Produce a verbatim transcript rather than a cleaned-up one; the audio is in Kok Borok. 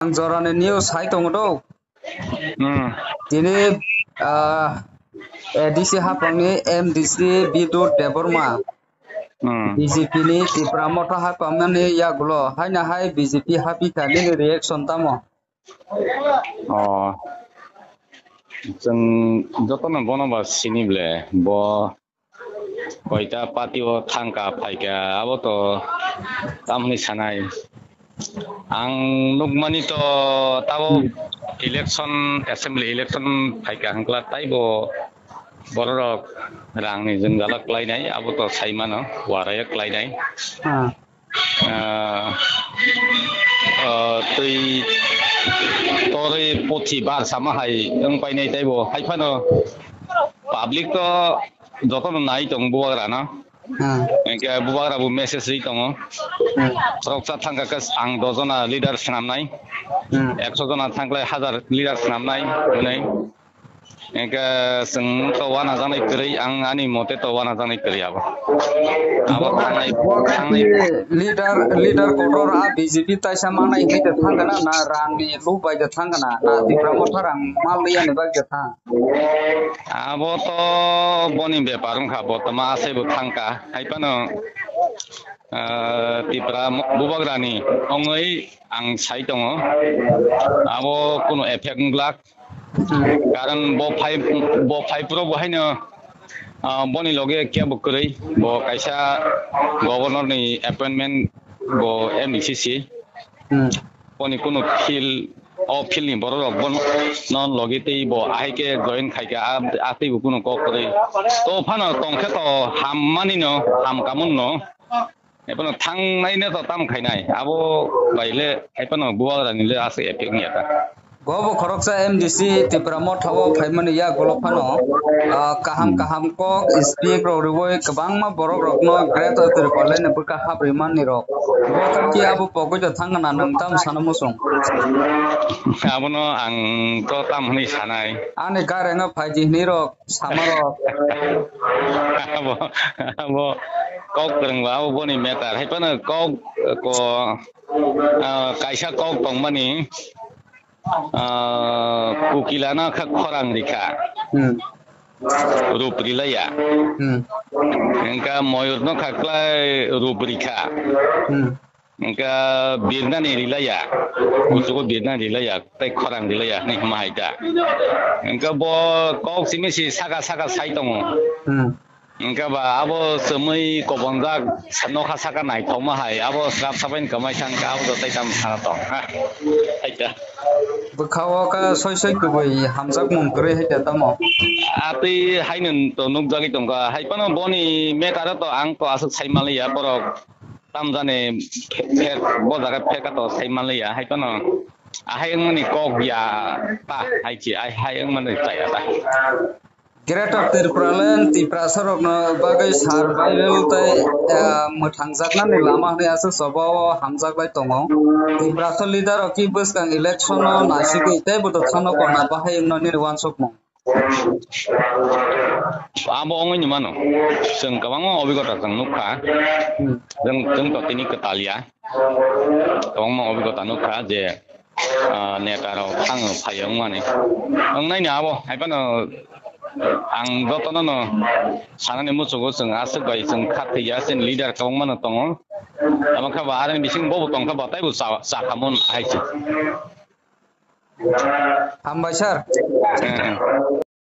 Ang jorani news hai tongo do. Hmm. Tini, ah, A D C hapangni M D C Bidut Debbarma Hmm. B J P ni Tipra Motha hapangmani yagulo haina hai B J P hapikha nini reaction tamo? Oh. Chwng jotono bono ba sini ble, bo koita party o thangka phaika, abo to tamni sanai. Ang nukmani to tabo Hmm. election, assembly election phaika hwnkla taibo bororok rangni jwngjala klainai, abo to saimano, waraya klainai. Ah. Ah, ah, twi torwi puthi bar sama hai wng painai taibo. Hai phano public to jotono nai tong bubagra no. Hmm. Hingke bubagra bo message ri tongo. Hmm. Khoroksa thangka khe ang dojona leader swnamnai. Hmm. Ekso jona thangkhlai hajar leader swnamnai hwnwi. Hingke chwng to wanajaknai kwrwi, ang ani mote to wanajaknai kwrwi abo. Abo Bo-, thangnai, bo thangnai. Leader, leader kotor a B J P taisa manai hwnwi de thangkana, na rangni lob bai de thangkana, na Tipra Motha rang mal riyani bagwi de thang? Abo to boni bepar wngkha, bo tama asaibo thangka. Hai phano, ah, Tipra mo-, bubagrani wngwi ang sai tongo. Abo kunu effect wngglak. Karon bo phai, bo phai phuru bo haino, ah, boni loge kebo kwrwi, bo kaisa governor ni appointment bo M D C si. Hmm. Boni kunu field, o field ni borok rok bono logi tei bo ahai khe join khai kha, a, a tei bo kunu kok kwrwi. To phano tong khe to ham mani no, ham kamun no. Hai phano thangnai no to tam khainai. Abo bai le hai phano bubagra ni le aswk effect wngya ta. Bo bo khoroksa M D C Tipra Motha o phaimani yagulo phano, ah, kaham Hmm. kaham kok speech rok rwui kwbangma borok rokno Greater Tipraland ni bwkha hap rwimani rok. Bo tang ki abo pogwi da thangna nwng tam sana muchung. Abono ang to tam hwnwi sanai. Ani gareno phaidi hwnwi rok samarok. Abo, abo kok kwrwngba, abo boni matter. Hai phano kok, ko, ah, kaisa kok tongmani, ah, kukilano kha khorang rikha. Hmm. Rup rilaiya. Hmm. Engka moyurno kha klai rup rikha. Hmm. Engka birnani rilaiya, kuchugo birnani rilaiya, tei khorang rilaiya hinwi hwnma hai ta. Engka bo kok simi si saka saka sai tongo. Hmm. Engka ba abo chumui kobonjak nokha saka naithokma hai, abo srap sabaini kwmai thangkha, abo do tei tamo sana tong, ha. Hai ta. Bwkha o kha soi soi kubui hamjakmung kwrwi hai ta tamo? Atwi haino to nukjagwi tongkha, hai phano boni matter o to ang to aswk sai manliya borok. Tamjani phe-, phe-, bo jaga pheka to sai manliya, hai phano ahai wngmani kok ya ta, hai chi, ahai wngmani chaya ta. Greater Tipraland Tiprasa rokno bagwi survival tei, eh, mwthangjaknani lama hwnwi aswk choba o hamjak lai tongo. Tiprasa leader rok ki bwskang election o nasigwi tei bwtwk thangno korna bahai wngno nini uansukmung? Abo wngwi ni mano. Chwng kwbangma obhigota chwng nukha. Hmm. Chwng, chwng to tini kwtal ya. Kwbangma obhigota nukha je, ah, neta rok thang phai wngmani. Wngnai ni abo, hai phano ang jotono no sanani muchugo chwng aswk bai chwng kha thwi ya, chini leader kwbangma no tongo. Abo khe ba aroni bising bobo tongkha ba taibo cha, cha khamon hai se. Hambai sir. Eh, eh.